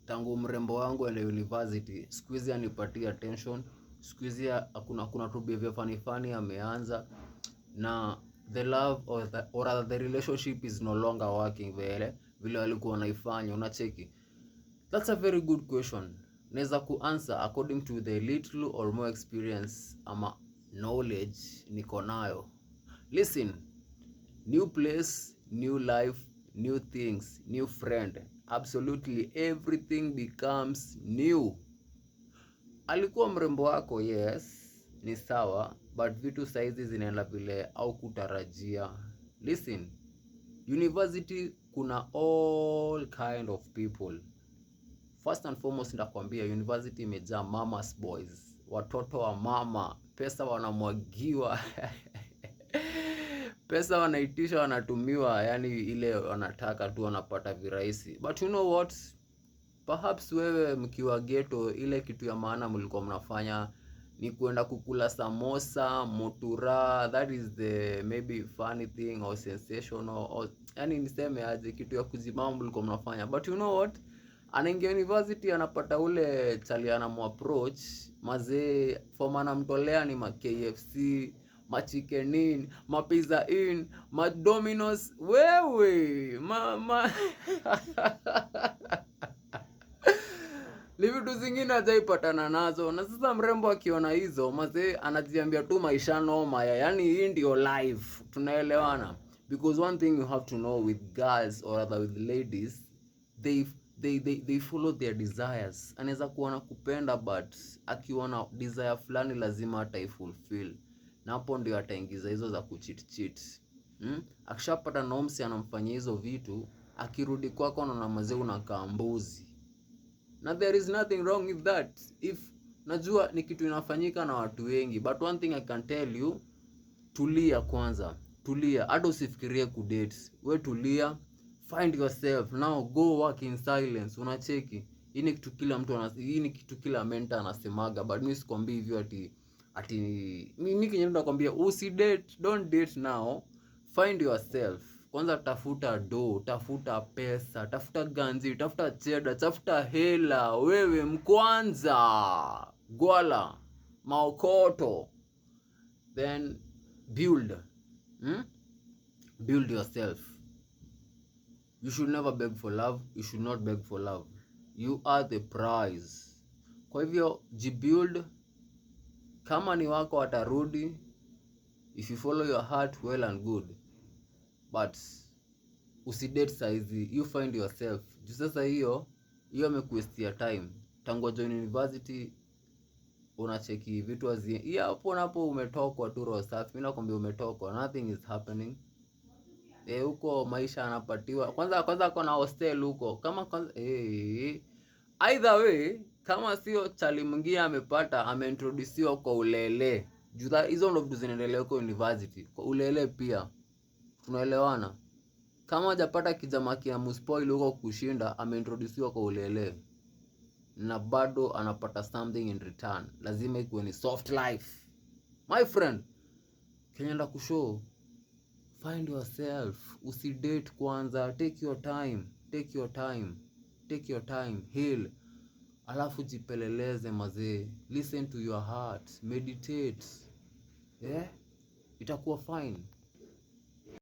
Tangu mrembo wangu ende university, siku hizi anipatie attention, siku hizi hakuna tu behavior funny funny ameanza, na the love or rather the relationship is no longer working vile walikuwa wanaifanya, unacheki. That's a very good question. Naweza kuanswer according to the little or more experience ama knowledge niko nayo. Listen, new place, new life, new things, new friend. Absolutely everything becomes new. Alikuwa mrembo wako, yes, ni sawa, but vitu saizi zinaenda vile au kutarajia. Listen, university kuna all kind of people. First and foremost nitakwambia university imejaa mama's boys, watoto wa mama, pesa wanamwagiwa pesa wanaitisha, wanatumiwa, yani ile wanataka tu wanapata virahisi. But you know what? Perhaps wewe mkiwa ghetto, ile kitu ya maana mlikuwa mnafanya ni kuenda kukula samosa, mutura, that is the maybe funny thing or sensational or, yani niseme aje, kitu ya kuzimama mlikuwa mnafanya. But you know what? Anaingia university anapata ule chali anamuapproach, mazee form anamtolea ni ma KFC, ma Chicken Inn, ma Pizza Inn, ma Domino's, wewe ma ni vitu zingine hajaipatana nazo. Na sasa mrembo akiona hizo mazee anajiambia tu maisha noma ya, yani hii ndio life, tunaelewana. Because one thing you have to know with girls or rather with ladies, they follow their desires. Anaweza kuwa na kupenda but akiwa na desire fulani lazima ataifulfill, na hapo ndio ataingiza hizo za kucheat cheat. Akishapata nomsi anamfanyia hizo vitu, akirudi kwako anaona mazee unakaa mbuzi. Na there is nothing wrong with that. If najua ni kitu inafanyika na watu wengi, but one thing I can tell you, tulia kwanza, tulia, hata usifikirie kudate. We tulia, find yourself now, go work in silence. Unacheki, hii ni kitu kila mtu hii ni kitu kila mentor anasemaga, but mimi sikwambii hivyo ati mimi kenye nakwambia usidate, don't date now, find yourself kwanza. Tafuta do, tafuta pesa, tafuta ganzi, tafuta cheda, tafuta hela, wewe mkwanza gwala maokoto, then build, Build yourself. You should never beg for love, you should not beg for love, you are the prize. Kwa hivyo jibuild, kama ni wako watarudi. If you follow your heart, well and good, but usidate saizi, you find yourself. Juu sasa hiyo amekuwastia time tangu join university, unacheki vitu hazi hiyo hapo napo umetokwa tu roho safi. Mimi nakwambia umetokwa, nothing is happening. Huko maisha anapatiwa kwanza kwanza, kona hostel huko kama kwanza, either way, kama sio chali mwingine amepata, ameintroduciwa kwa ulele. Juu hizo ndo vitu zinaendelea huko university, kwa ulele pia, tunaelewana. Kama hajapata kijamaa kia muspoil huko kushinda, ameintroduciwa kwa ulele na bado anapata something in return, lazima ikuwe ni soft life. My friend, Kenya kushow, find yourself, usidate kwanza, take your time, take your time, take your time, heal, alafu jipeleleze mazee, listen to your heart, meditate, yeah? Itakuwa fine.